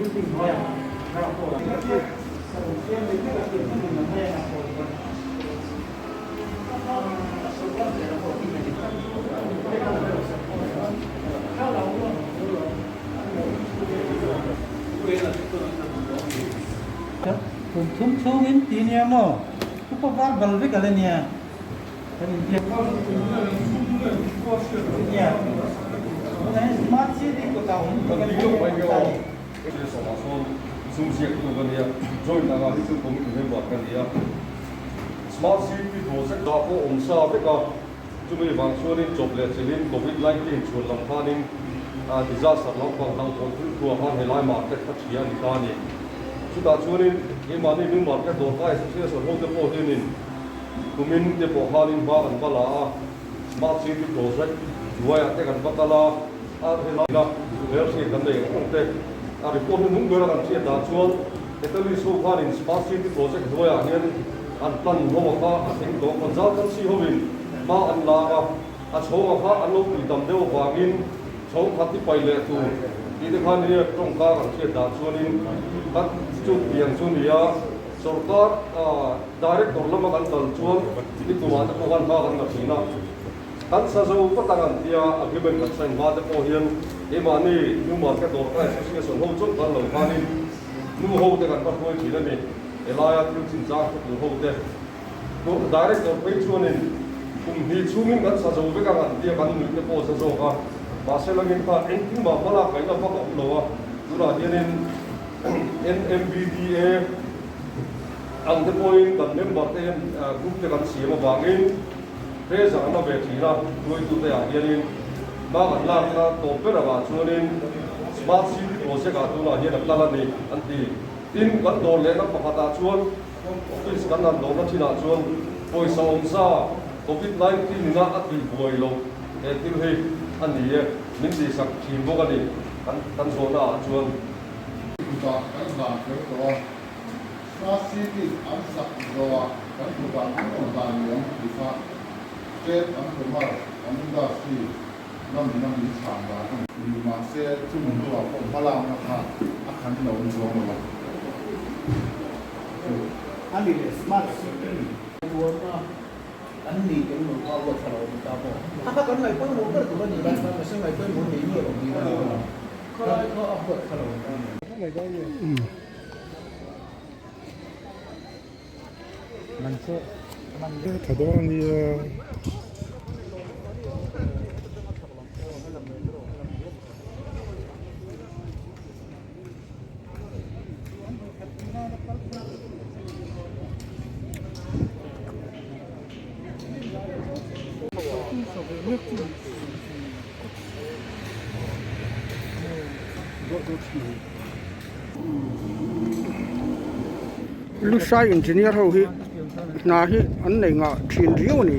Building hnuaiah ground floor ah. Kum thum chhungin ti nia maw? Upa var bal vek ala nia. Kan inbiak nia. Tunah hian smart city kawtah awm tih kan hmu ta a ni. Sawmah sawn sum ziaktu ka nia, joint anga hi chu committee member ka ni a. Smart city project ah pawh awm sa vek a, chumi vang chuanin chawp leh chilhin covid 19 chhuan lam khanin disaster lampang hlauhthawn thil thuah khan helai market kha ṭhia a ni ta a ni. Chutah chuanin keimahni new market dawrkai association ho te pawh hianin kumin te pawh khanin hma kan va la a, smart city project hnuaiah te kan va kal a, a helai a hmelhriat kan nei ang ang te a report hi nung ber a kan hriat dan chuan Catalyst ho khanin smart city project hnuaiah hian an plan ho a kha a thleng tawh consultancy hovin hma an lak a, a chhawng a kha an lo tui tam deuh avangin chhawng khat hi pai leh tur tih te khan nia tawngka kan hriat dan chuanin khat chu tiang chu nia sorkar director lama kan kal chuan nikumah te pawh khan hma kan la thin a. Kan sa zo vat ang an tia agreement kan sign hma te pawh hian keimahni nu market dawrkai association ho chauh kan lo khanin nu ho te kan va hruai thin a ni. Helaia thil chinchang hre tur ho te director phei chuanin kum hnih chhungin kan sa zo vek ang an tia kan nuih te pawh a za zawk a, mahse langin khan engtin mah hmalak ngaihna vak a awm lo a, tunah hianin NMBDA ang te pawhin kan member te hian group te kan siam avangin He zahna ve thin a, hruaitute ah hianin hma kan lakna tawp ber angah chuanin Smart City Project ah tunah hian a kal a ni an ti. Tin, kan dawr lehna pakhatah chuan office kan han dawrna thinah chuan pawisa awmza Covid 19 ina a tih buai loh he thil hi a ni e, min tihsak thin bawk a ni kan zawhna ah chuan. Kutah kan hlan fel tawh a. Smart City an sak zawhah kan kutah an rawn dah liam tih kha Trade and Commerce and Industry lamin a min chhan dan a ni. Mahse, chumi hnuah pawh hmalakna kha a khan lo awm chuang lo a. A ni leh Smart City tuarna an ni kan lo kha ruat thla lo a ni ta maw? A kha kan ngaih pawimawh ber tur a ni lai khan mahse ngaih pawimawh nei nuai lo niin a lang a, khalai kha a huat thla lo a ni. Tha dawn a nia. Lusai engineer ho hi hna hi an nei ngah thin riau a ni.